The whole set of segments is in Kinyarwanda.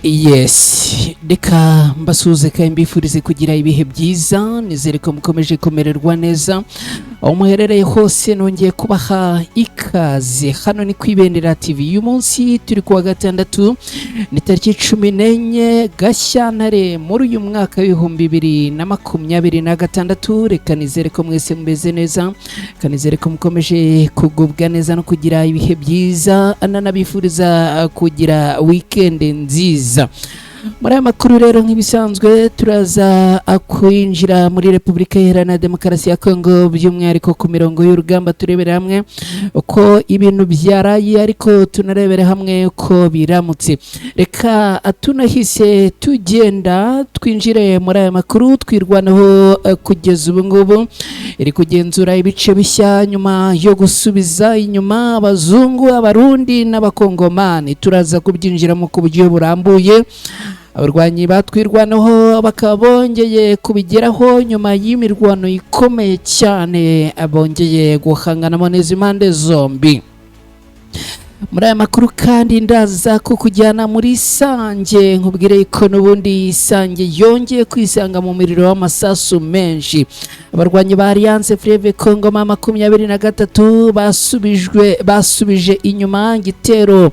Yes, reka mbasuhuze kandi mbifurize kugira ibihe byiza. Nizere ko mukomeje kumererwa neza aho muherereye hose. Nongeye kubaha ikaze hano ni ku Ibendera TV. Uyu munsi turi kuwa gatandatu, ni tariki 14 Gashyantare muri uyu mwaka w'2026. Reka nizere ko mwese mumeze neza, reka nizere ko mukomeje kugubwa neza no kugira ibihe byiza, ananabifuriza kugira weekend nziza. Muri aya makuru rero, nk'ibisanzwe, turaza kwinjira muri Repubulika Iharanira Demokarasi ya Kongo, by'umwihariko ku mirongo y'urugamba, turebere hamwe uko ibintu byaraye, ariko tunarebere hamwe uko biramutse. Reka tunahise tugenda twinjire muri aya makuru. Twirwanaho kugeza ubu ngubu iri kugenzura ibice bishya nyuma yo gusubiza inyuma abazungu, Abarundi n'Abakongomani. Turaza kubyinjiramo ku buryo burambuye. Abarwanyi batwirwanaho bakaba bongeye kubigeraho nyuma y'imirwano ikomeye cyane bongeye guhanganamo neza impande zombi. Muri aya makuru kandi ndaza kukujyana muri Sange, nkubwire ko n'ubundi Sange yongeye kwisanga mu miriro w'amasasu menshi. Abarwanyi ba Alliance Fleuve Congo M23 basubijwe, basubije inyuma igitero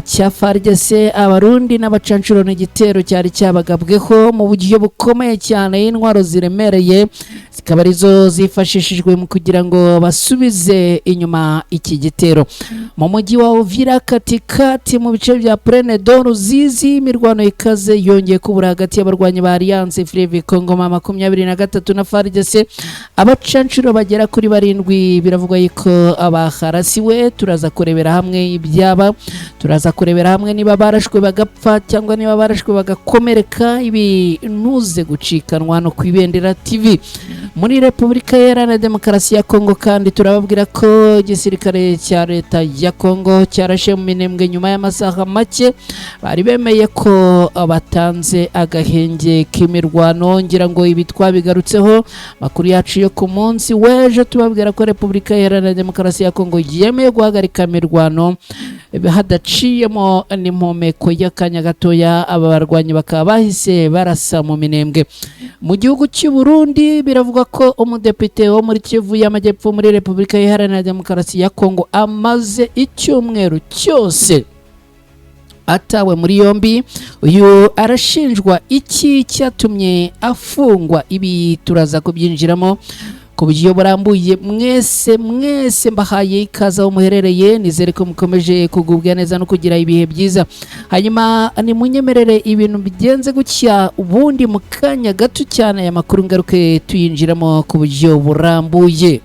cya FARDC, Abarundi n'abacancuro. Igitero cyari cyabagabweho mu buryo bukomeye cyane, intwaro ziremereye zikaba arizo zifashishijwe mu kugira ngo basubize inyuma iki gitero. Mu mujyi wa Uvira, katikati mu bice bya Plaine de Ruzizi, imirwano ikaze yongeye kubura hagati y'abarwanyi ba Alliance Fleuve Congo M23 na FARDC. Abacancuro bagera kuri barindwi biravugwa yuko abaharasiwe. Turaza kurebera hamwe ibyaba, turaza kurebera hamwe niba barashwe bagapfa cyangwa niba barashwe bagakomereka. Ibi ntuze gucikanwa no ku Ibendera TV. Muri Repubulika Iharanira Demokarasi ya Kongo kandi turababwira ko igisirikare cya leta ya Kongo cyarashe mu Minembwe nyuma y'amasaha make bari bemeye ko batanze agahenge k'imirwano. Ngira ngo ibi twabigarutseho makuru yacu yo ku munsi w'ejo, tubabwira ko Repubulika Iharanira Demokarasi ya Kongo yemeye guhagarika imirwano hadaciyemo n'impumeko y'akanya gatoya. Aba barwanyi bakaba bahise barasa mu Minembwe. Mu gihugu cy'u Burundi biravugwa ko umudepite wo muri Kivu y'Amajyepfo muri Repubulika Iharanira Demokarasi ya Kongo amaze icyumweru cyose atawe muri yombi. Uyu arashinjwa iki cyatumye afungwa? Ibi turaza kubyinjiramo ku buryo burambuye. Mwese mwese mbahaye ikaze aho muherereye. Nizere ko mukomeje kugubwa neza no kugira ibihe byiza. Hanyuma nimunyemerere ibintu bigenze gutya, ubundi mu kanya gato cyane aya makuru ngaruke tuyinjiramo ku buryo burambuye.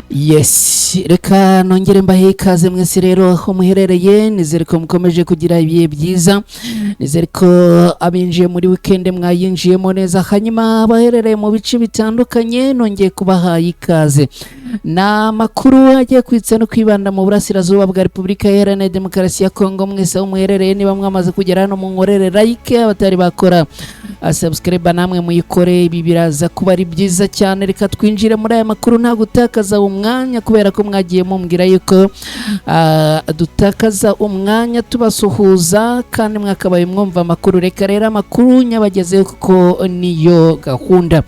Yes, reka nongere mbahe ikaze mwese rero aho muherereye. Nizere ko mukomeje kugira ibihe byiza, nizere ko abinjiye muri weekend mwayinjiyemo neza. Hanyuma abaherereye mu bice bitandukanye nongeye kubaha ikaze. Ni amakuru agiye kwitsa no kwibanda mu burasirazuba bwa Repubulika Iharanira Demokarasi ya Kongo. Mwese aho muherereye, niba mwamaze kugera hano munkorere like, abatari bakora subscribe namwe muyikore, ibi biraza kuba ari byiza cyane. Reka twinjire muri aya makuru nta gutakaza umwanya, kubera ko mwagiye mumbwira yuko dutakaza umwanya tubasuhuza kandi mwakabaye mwumva amakuru. Reka rero amakuru nyabagezeho kuko niyo gahunda.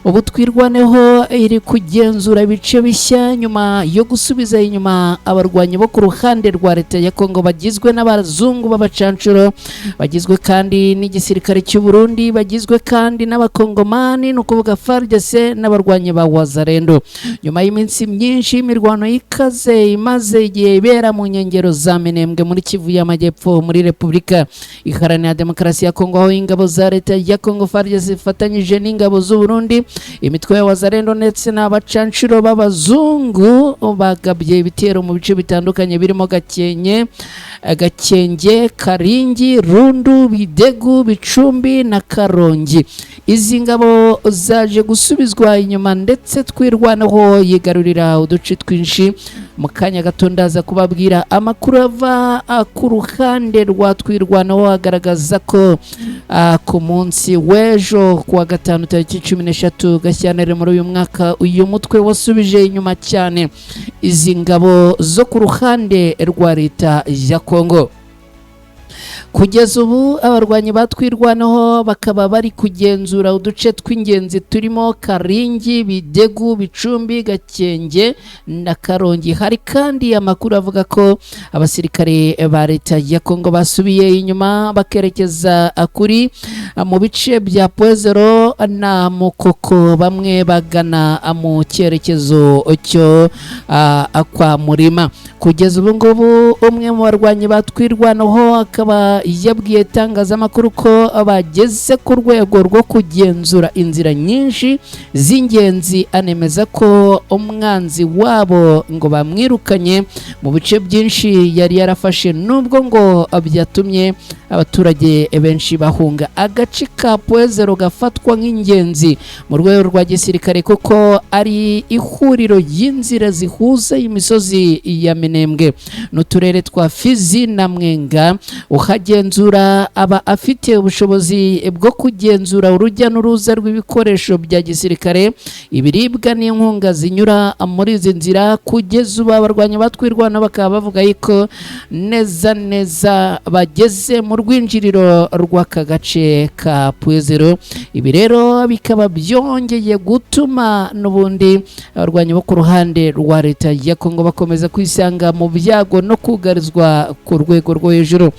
Ubu Twirwaneho iri kugenzura ibice bishya nyuma yo gusubiza inyuma abarwanyi bo ku ruhande rwa leta ya Kongo bagizwe n'abazungu b'abacancuro, bagizwe kandi n'igisirikare cy'u Burundi, bagizwe kandi n'Abakongomani, ni ukuvuga FARDC n'abarwanyi ba Wazalendo. Nyuma y'iminsi myinshi y'imirwano ikaze imaze igihe ibera mu nkengero za Minembwe muri Kivu y'Amajyepfo muri Repubulika Iharanira Demokarasi ya Kongo, aho ingabo za leta ya Kongo, FARDC, zifatanyije n'ingabo z'u Burundi, imitwe ya Wazalendo ndetse n'abacancuro b'abazungu bagabye ibitero mu bice bitandukanye birimo Gakenke, Gakenge, Karingi, Rundu, Bidegu, Bicumbi na Karongi. Izi ngabo zaje gusubizwa inyuma ndetse Twirwanaho yigarurira uduce twinshi. Mu kanya gato ndaza kubabwira amakuru ava ku ruhande rwa Twirwanaho, agaragaza ko ku munsi w'ejo kuwa gatanu tariki 13 Gashyantare muri uyu mwaka, uyu mutwe wasubije inyuma cyane izi ngabo zo ku ruhande rwa leta ya Kongo. Kugeza ubu abarwanyi batwirwanaho bakaba bari kugenzura uduce tw'ingenzi turimo Karingi, Bidegu, Bicumbi, Gakenge na Karongi. Hari kandi amakuru avuga ko abasirikare ba leta ya Kongo basubiye inyuma bakerekeza kuri mu bice bya Pwezero na Mukoko, bamwe bagana mu cyerekezo cyo kwa Murima. Kugeza ubu ngubu umwe mu barwanyi batwirwanaho akaba yabwiye itangazamakuru ko bageze ku rwego rwo kugenzura inzira nyinshi z'ingenzi, anemeza ko umwanzi wabo ngo bamwirukanye mu bice byinshi yari yarafashe, nubwo ngo byatumye abaturage benshi bahunga. Agace ka Pwezero gafatwa nk'ingenzi mu rwego rwa gisirikare kuko ari ihuriro ry'inzira zihuza imisozi ya Minembwe n'uturere twa Fizi na Mwenga. Uhagenzura aba afite ubushobozi bwo kugenzura urujya n'uruza rw'ibikoresho bya gisirikare, ibiribwa n'inkunga zinyura muri izi nzira. Kugeza ubu abarwanyi batwirwana bakaba bavuga yuko neza neza bageze mu rwinjiriro rw'aka gace ka Pwezero. Ibi rero bikaba byongeye gutuma n'ubundi abarwanyi bo ku ruhande rwa leta ya Kongo bakomeza kwisanga mu byago no kugarizwa ku rwego rwo hejuru.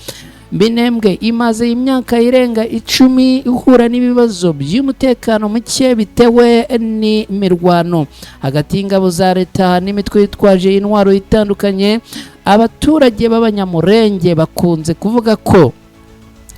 Minembwe imaze imyaka irenga 10 ihura n'ibibazo by'umutekano muke bitewe n'imirwano hagati y'ingabo za leta n'imitwe yitwaje intwaro itandukanye. Abaturage b'Abanyamurenge bakunze kuvuga ko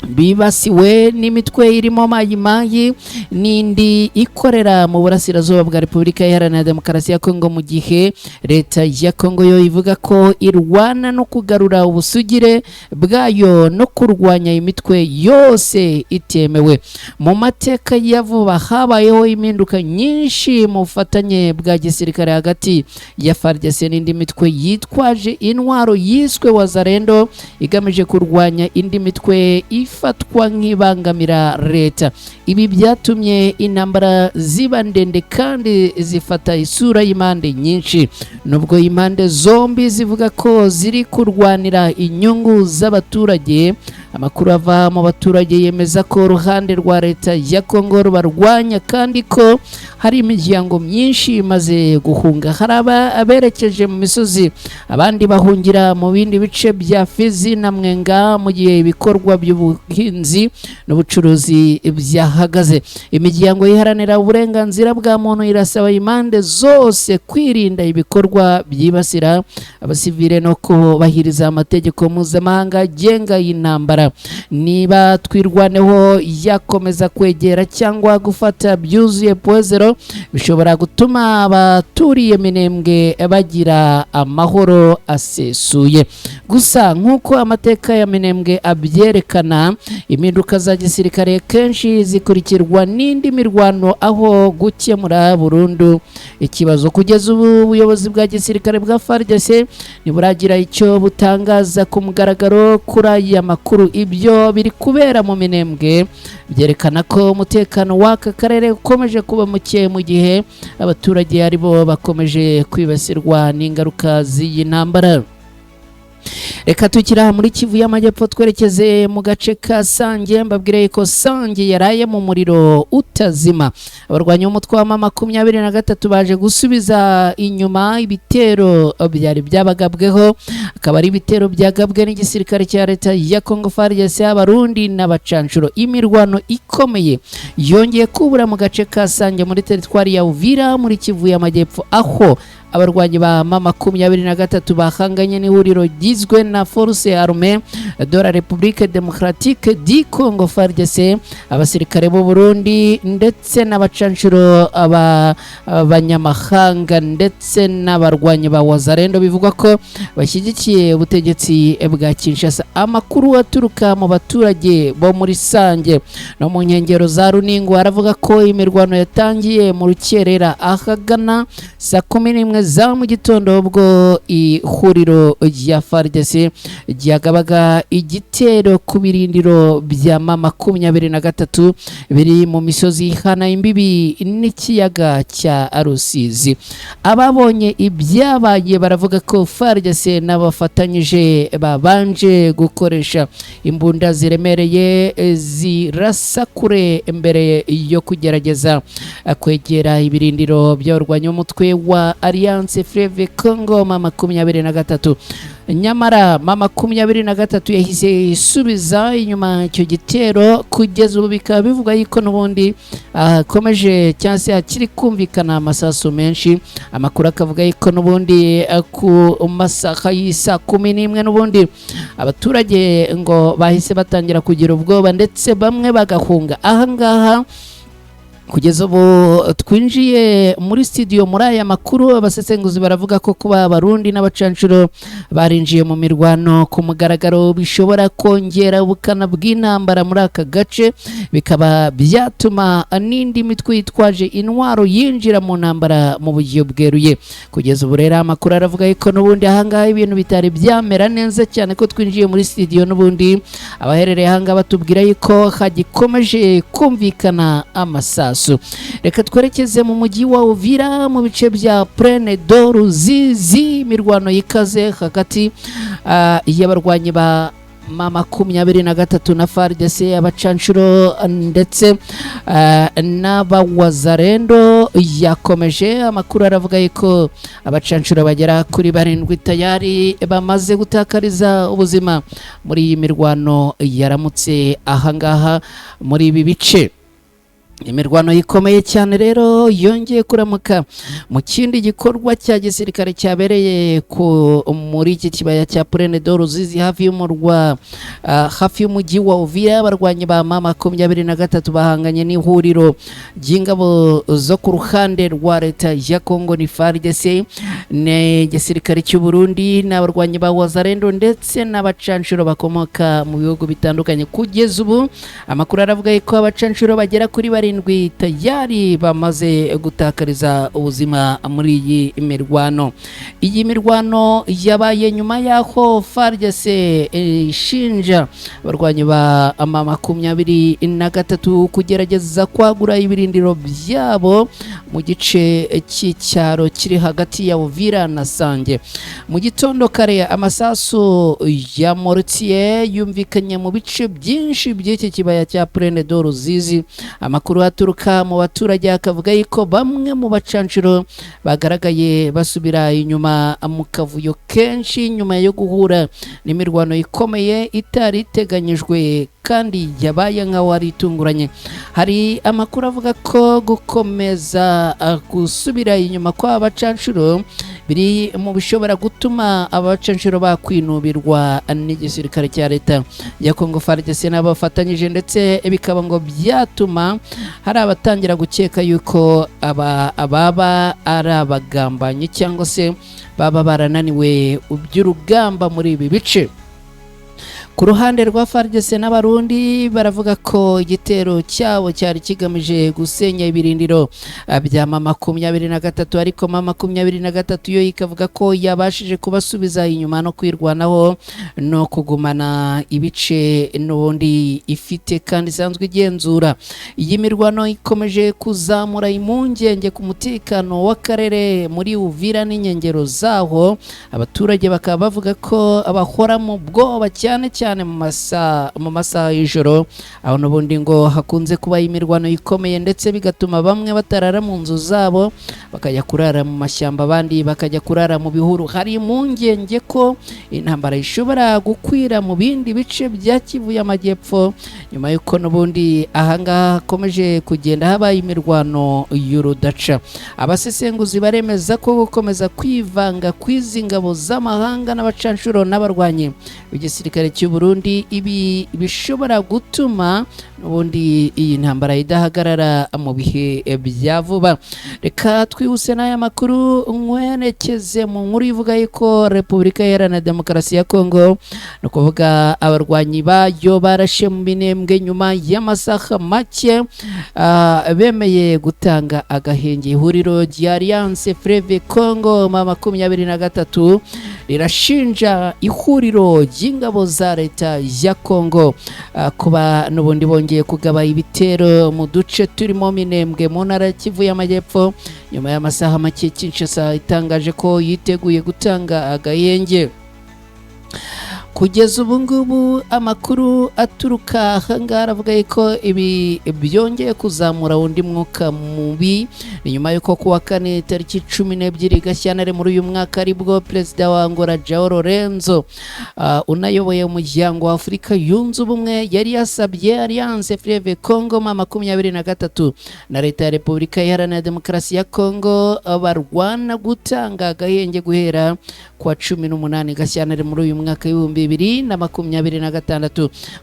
bibasiwe n'imitwe irimo Mayimayi n'indi ikorera mu burasirazuba bwa Repubulika Iharanira Demokarasi ya Kongo, mu gihe leta ya Kongo yo ivuga ko irwana no kugarura ubusugire bwayo no kurwanya imitwe yose itemewe. Mu mateka ya vuba habayeho impinduka nyinshi mu bufatanye bwa gisirikare hagati ya FARDC n'indi mitwe yitwaje intwaro yiswe Wazalendo, igamije kurwanya indi mitwe ifatwa nk'ibangamira leta. Ibi byatumye intambara ziba ndende kandi zifata isura y'impande nyinshi. Nubwo impande zombi zivuga ko ziri kurwanira inyungu z'abaturage, amakuru ava mu baturage yemeza ko uruhande rwa leta ya Kongo rubarwanya kandi ko hari imiryango myinshi imaze guhunga. Hari aberekeje mu misozi, abandi bahungira mu bindi bice bya Fizi na Mwenga, mu gihe ibikorwa by'ubuhinzi n'ubucuruzi byahagaze. Imiryango iharanira uburenganzira bwa muntu irasaba impande zose kwirinda ibikorwa byibasira abasivile no kubahiriza amategeko mpuzamahanga agenga intambara. Niba Twirwaneho yakomeza kwegera cyangwa gufata byuzuye Pwezero, bishobora gutuma abaturiye Minembwe bagira amahoro asesuye. Gusa nk'uko amateka ya Minembwe abyerekana, impinduka za gisirikare kenshi zikurikirwa n'indi mirwano aho gukemura burundu ikibazo. Kugeza ubu ubuyobozi bwa gisirikare bwa FARDC ntiburagira icyo butangaza ku mugaragaro kuri aya makuru. Ibyo biri kubera mu Minembwe byerekana ko umutekano w'aka karere ukomeje kuba muke, mu gihe abaturage aribo bakomeje kwibasirwa n'ingaruka z'iyi ntambara. Reka tukiri muri Kivu y'Amajyepfo twerekeze mu gace ka Sange, mbabwire ko Sange yaraye mu muriro utazima. Abarwanyi b'umutwe wa M23 baje gusubiza inyuma ibitero byari byabagabweho, akaba ari ibitero byagabwe n'igisirikare cya leta ya Congo FARDC, Abarundi n'abacanshuro. Imirwano ikomeye yongeye kubura mu gace ka Sange muri teritwari ya Uvira muri Kivu y'Amajyepfo, aho abarwanyi ba M23 bahanganye n'ihuriro rigizwe na Force Armée de la République Démocratique du Congo FARDC, abasirikare b'u Burundi ndetse n'abacanshuro abanyamahanga ndetse n'abarwanyi ba Wazalendo bivugwa ko bashyigikiye ubutegetsi bwa Kinshasa. Amakuru aturuka mu baturage bo muri Sange no mu nkengero za Runingo aravuga ko imirwano yatangiye mu rukerera ahagana saa 11 n'imwe za mu gitondo, ubwo ihuriro rya FARDC ryagabaga igitero ku birindiro bya M23 biri mu misozi ihana imbibi n'ikiyaga cya Rusizi. Ababonye ibyabaye baravuga ko FARDC n'abafatanyije babanje gukoresha imbunda ziremereye zirasa kure mbere yo kugerageza kwegera ibirindiro by'abarwanya umutwe wa Alliance Fleuve Congo M23. Nyamara M23 yahise isubiza inyuma icyo gitero. Kugeza ubu bikaba bivugwa yuko n'ubundi akomeje cyangwa se hakiri kumvikana amasasu menshi. Amakuru akavuga yuko n'ubundi ku masaha y'isa 11 n'ubundi abaturage ngo bahise batangira kugira ubwoba, ndetse bamwe bagahunga. Ahangaha kugeza ubu twinjiye muri studio muri aya makuru, abasesenguzi baravuga ko kuba Abarundi n'abacanshuro barinjiye mu mirwano ku mugaragaro bishobora kongera ubukana bw'intambara muri aka gace, bikaba byatuma n'indi mitwe yitwaje intwaro yinjira mu ntambara mu buryo bweruye. Kugeza ubu rero amakuru aravuga ko n'ubundi ahangaha ibintu bitari byamera neza cyane, ko twinjiye muri studio n'ubundi abaherereye ahangaha batubwira yuko hagikomeje kumvikana amasasu. Reka twerekeze mu mujyi wa Uvira, mu bice bya Plaine de Ruzizi, imirwano yikaze hagati y'abarwanyi ba M23 na FARDC, abacanshuro ndetse n'abawazarendo yakomeje. Amakuru aravuga yuko abacanshuro bagera kuri 7 tayari bamaze gutakariza ubuzima muri iyi mirwano yaramutse ahangaha muri ibi bice. Imirwano ikomeye cyane rero yongeye kuramuka mu kindi gikorwa cya gisirikare cyabereye muri iki kibaya cya Plaine de Ruzizi, hafi y'umurwa, hafi y'umujyi wa Uvira. Abarwanyi ba M23 bahanganye n'ihuriro ry'ingabo zo ku ruhande rwa leta ya Congo, ni FARDC, ni igisirikare cy'u Burundi, n'abarwanyi ba Wazalendo ndetse n'abacanshuro bakomoka mu bihugu bitandukanye. Kugeza ubu amakuru aravuga ko abacanshuro bagera kuri 7 tayari bamaze gutakariza ubuzima muri iyi mirwano. Iyi mirwano yabaye nyuma y'aho FARDC ishinja abarwanyi ba M23 kugerageza kwagura ibirindiro byabo mu gice cy'icyaro kiri hagati ya Uvira na Sange. Mu gitondo kare amasasu ya mortier yumvikanye mu bice byinshi by'iki kibaya cya Plaine de Ruzizi. Amakuru aturuka mu baturage akavuga yuko bamwe mu bacanshuro bagaragaye basubira inyuma mu kavuyo kenshi nyuma yo guhura n'imirwano ikomeye itari iteganyijwe kandi yabaye nkaho ari itunguranye. Hari amakuru avuga ko gukomeza gusubira inyuma kw'aba bacanshuro biri mu bishobora gutuma abacanshuro bakwinubirwa n'igisirikare cya leta ya Congo FARDC n'abafatanyije, ndetse bikaba ngo byatuma hari abatangira gukeka yuko ababa ari abagambanyi cyangwa se baba barananiwe iby'urugamba muri ibi bice. Ku ruhande rwa FARDC n'Abarundi baravuga ko igitero cyabo cyari kigamije gusenya ibirindiro bya M23, ariko M23 yo ikavuga ko yabashije kubasubiza inyuma no kwirwanaho no kugumana ibice n'ubundi ifite kandi isanzwe igenzura. Iyi mirwano ikomeje kuzamura impungenge ku mutekano w'akarere muri Uvira n'inkengero zaho. Abaturage bakaba bavuga ko bahora mu bwoba cyane cyane mu masaha y'ijoro, aho n'ubundi ngo hakunze kuba imirwano ikomeye, ndetse bigatuma bamwe batarara mu nzu zabo bakajya kurara mu mashyamba, abandi bakajya kurara mu bihuru. Hari impungenge ko intambara ishobora gukwira mu bindi bice bya Kivu y'Amajyepfo nyuma y'uko n'ubundi ahangaha hakomeje kugenda habaye imirwano y'urudaca. Abasesenguzi baremeza ko gukomeza kwivanga kw'izi ngabo z'amahanga n'abacanshuro n'abarwanyi b'igisirikare cy'u Burundi. Ibi bishobora gutuma n'ubundi iyi ntambara idahagarara mu bihe bya vuba. Reka twihuse n'aya makuru, nkwerekeze mu nkuru ivuga yuko Repubulika Iharanira Demokarasi ya Kongo, ni ukuvuga abarwanyi bayo, barashe mu Minembwe nyuma y'amasaha make bemeye gutanga agahenge. Ihuriro rya Alliance Fleuve Congo M23 rirashinja ihuriro ry'ingabo za leta ya Congo kuba n'ubundi bongeye kugaba ibitero mu duce turimo Minembwe mu ntara ya Kivu y'Amajyepfo, nyuma y'amasaha make Kinshasa itangaje ko yiteguye gutanga agahenge. Kugeza ubu ngubu, amakuru aturuka ahangaha aravuga yuko ibi byongeye kuzamura undi mwuka mubi. Ni nyuma y'uko kuwa kane tariki 12 Gashyantare muri uyu mwaka, aribwo perezida wa Angola João Lourenço, unayoboye umuryango wa Afurika Yunze Ubumwe, yari yasabye Alliance Fleuve Congo M23 na leta ya Repubulika Iharanira Demokarasi ya Congo barwana gutanga agahenge guhera kuwa 18 Gashyantare muri uyu mwaka w'2026.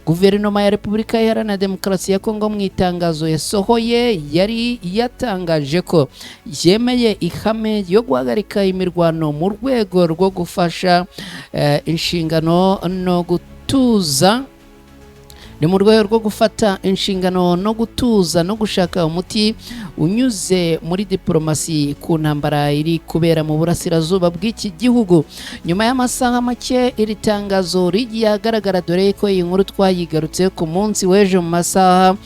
Guverinoma ya Repubulika Iharanira Demokarasi ya Kongo mu itangazo yasohoye yari yatangaje ko yemeye ihame ryo guhagarika imirwano mu rwego rwo gufasha inshingano no gutuza, ni mu rwego rwo gufata inshingano no gutuza no gushaka umuti unyuze muri diporomasi ku ntambara iri kubera mu burasirazuba bw'iki gihugu. Nyuma y'amasaha make iri tangazo rigiye ahagaragara, dore ko iyi nkuru twayigarutse ku munsi w'ejo mu masaha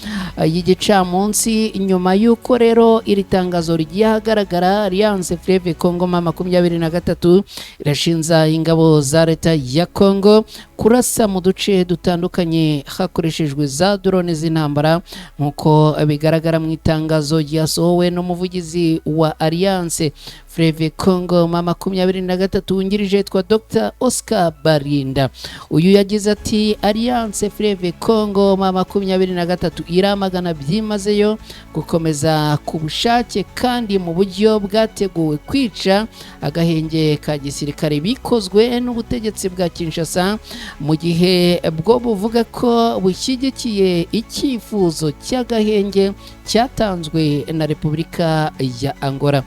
y'igicamunsi, nyuma y'uko rero iri tangazo rigiye ahagaragara, Alliance Fleuve Congo M23 irashinja ingabo za leta ya Congo kurasa mu duce dutandukanye hakoreshejwe za drone z'intambara, nk'uko bigaragara mu itangazo ryasohowe n'umuvugizi wa Alliance Fleuve Congo M23 wungirije yitwa Dr Oscar Barinda. Uyu yagize ati: "Alliance Fleuve Congo M23 iramagana byimazeyo gukomeza ku bushake kandi mu buryo bwateguwe kwica agahenge ka gisirikare bikozwe n'ubutegetsi bwa Kinshasa, mu gihe bwo buvuga ko bushyigikiye icyifuzo cy'agahenge cyatanzwe na Repubulika ya Angola."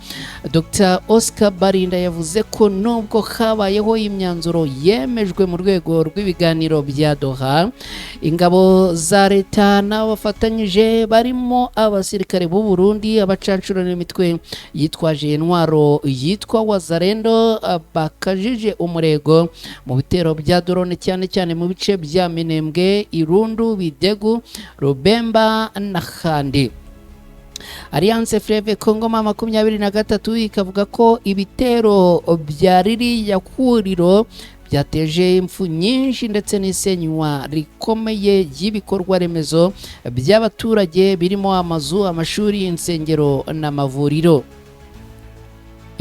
Dr Oscar Barinda yavuze ko nubwo habayeho imyanzuro yemejwe mu rwego rw'ibiganiro bya Doha, ingabo za leta n'abafatanyije barimo abasirikare b'u Burundi, abacancuro n'imitwe yitwaje intwaro yitwa Wazalendo bakajije umurego mu bitero bya drone, cyane cyane mu bice bya Minembwe, Irundu, Bidegu, Rubemba n'ahandi. Alliance Fleuve Congo M23 ikavuga ko ibitero bya ririya huriro byateje impfu nyinshi ndetse n'isenywa rikomeye ry'ibikorwa remezo by'abaturage birimo amazu, amashuri, insengero n'amavuriro.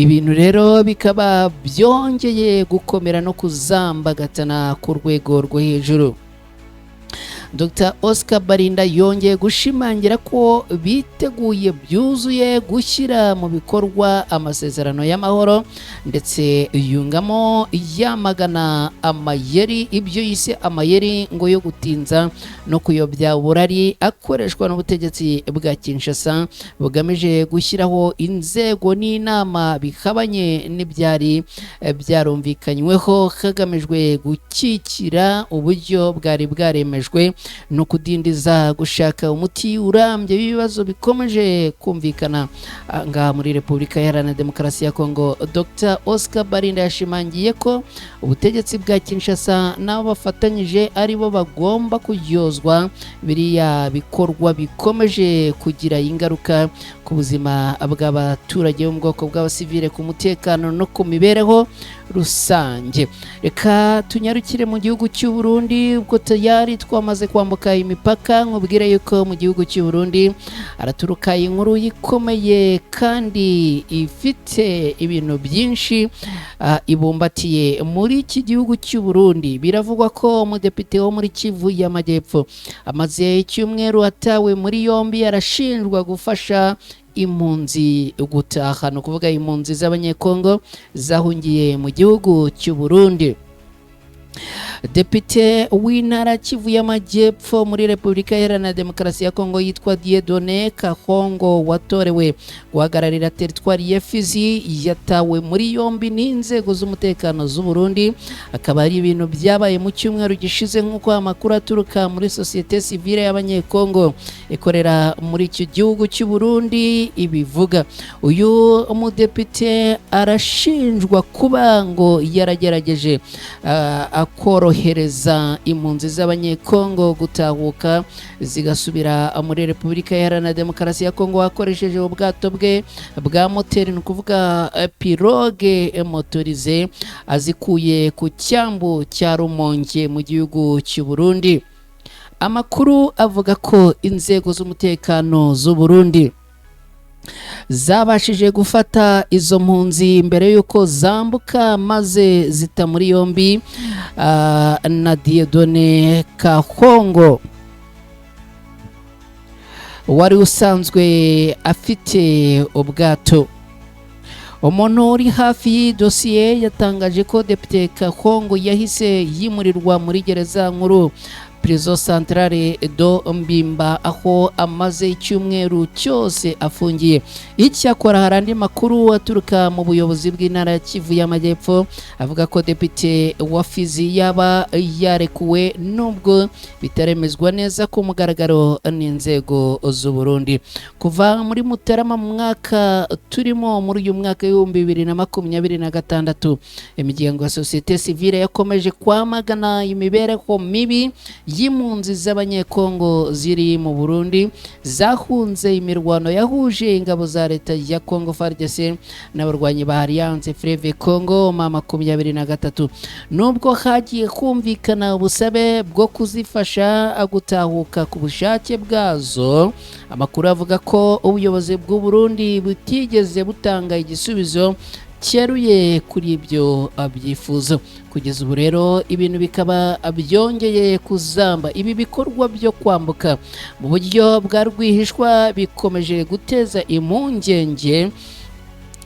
Ibintu rero bikaba byongeye gukomera no kuzambagatana ku rwego rwo hejuru. Dr Oscar Barinda yongeye gushimangira ko biteguye byuzuye gushyira mu bikorwa amasezerano y'amahoro, ndetse yungamo yamagana amayeri, ibyo yise amayeri ngo yo gutinza no kuyobya uburari akoreshwa n'ubutegetsi bwa Kinshasa bugamije gushyiraho inzego n'inama bihabanye n'ibyari byarumvikanyweho, hagamijwe gukikira uburyo bwari bwaremejwe no kudindiza gushaka umuti urambye w'ibibazo bikomeje kumvikana ngaha muri Repubulika Iharanira Demokarasi ya Kongo. Dr Oscar Barinda yashimangiye ko ubutegetsi bwa Kinshasa n'abo bafatanyije ari bo bagomba kuryozwa biriya bikorwa bikomeje kugira ingaruka ku buzima bw'abaturage bo mu bwoko bw'abasivile, ku mutekano no ku mibereho rusange. Reka tunyarukire mu gihugu cy'u Burundi, ubwo tayari twamaze kwambuka imipaka. Nkubwire yuko mu gihugu cy'u Burundi araturuka inkuru ikomeye kandi ifite ibintu byinshi ibumbatiye. Muri iki gihugu cy'u Burundi biravugwa ko umudepite wo muri Kivu y'Amajyepfo amaze icyumweru atawe muri yombi, arashinjwa gufasha impunzi gutaha, ni ukuvuga impunzi z'Abanyekongo zahungiye mu gihugu cy'u Burundi. Depite w'intara Kivu y'Amajyepfo muri Repubulika Iharanira Demokarasi ya Kongo yitwa Dieudonné Kahongo watorewe guhagararira teritwari ya Fizi yatawe muri yombi n'inzego z'umutekano z'u Burundi. Akaba ari ibintu byabaye mu cyumweru gishize, nk'uko amakuru aturuka muri sosiyete sivile y'Abanyekongo ikorera muri icyo gihugu cy'u Burundi ibivuga. Uyu mudepite arashinjwa kuba ngo yaragerageje akorohereza impunzi z'Abanyekongo gutahuka zigasubira muri Repubulika Iharanira Demokarasi ya Kongo akoresheje ubwato bwe bwa moteri, ni ukuvuga pirogue motorisée, azikuye ku cyambu cya Rumonge mu gihugu cy'u Burundi. Amakuru avuga ko inzego z'umutekano z'u Burundi zabashije gufata izo mpunzi mbere y'uko zambuka, maze zita muri yombi na Dieudonné Kahongo wari usanzwe afite ubwato. Umuntu uri hafi y'iyi dosiye yatangaje ko Depite Kahongo yahise yimurirwa muri gereza nkuru, Prison Centrale de Mpimba, aho amaze icyumweru cyose afungiye. Icyakora hari andi makuru aturuka mu buyobozi bw'intara ya Kivu y'Amajyepfo avuga ko depite wa Fizi yaba yarekuwe, nubwo bitaremezwa neza ku mugaragaro n'inzego z'u Burundi. Kuva muri Mutarama mu mwaka turimo, muri uyu mwaka w'2026, imiryango ya sosiyete sivile yakomeje kwamagana imibereho mibi y'impunzi z'Abanyekongo ziri mu Burundi zahunze imirwano yahuje ingabo za leta ya Congo FARDC n'abarwanyi ba Alliance Fleuve Congo M23. Nubwo hagiye kumvikana ubusabe bwo kuzifasha gutahuka ku bushake bwazo, amakuru avuga ko ubuyobozi bw'u Burundi butigeze butanga igisubizo cyeruye kuri ibyo byifuzo. Kugeza ubu rero ibintu bikaba byongeye kuzamba. Ibi bikorwa byo kwambuka mu buryo bwa rwihishwa bikomeje guteza impungenge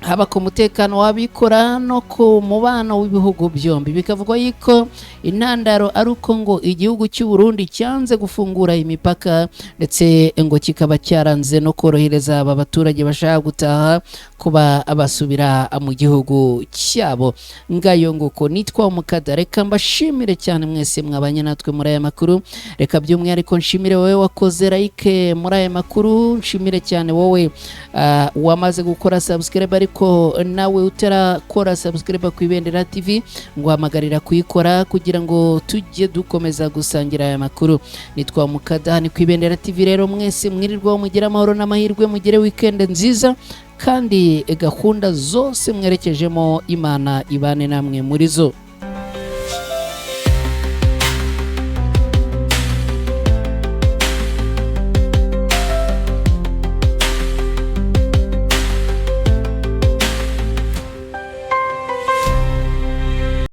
haba ku mutekano w'abikora no ku mubano w'ibihugu byombi. Bikavugwa yuko intandaro ari uko ngo igihugu cy'u Burundi cyanze gufungura imipaka, ndetse ngo kikaba cyaranze no korohereza aba baturage bashaka gutaha kuba basubira mu gihugu cyabo. Ngayo nguko, nitwa Umukada. Reka mbashimire cyane mwese mwabanye natwe muri aya makuru. Reka by'umwihariko nshimire wowe wakoze like muri aya makuru, nshimire cyane wowe wamaze gukora subscribe. Ariko nawe utarakora subscribe ku Ibendera TV, nguhamagarira kuyikora kugira ngo tujye dukomeza gusangira aya makuru. Nitwa Mukada, ni ku Ibendera TV. Rero mwese mwirirwaho, mugire amahoro n'amahirwe, mugire weekend nziza, kandi gahunda zose mwerekejemo Imana ibane namwe muri zo.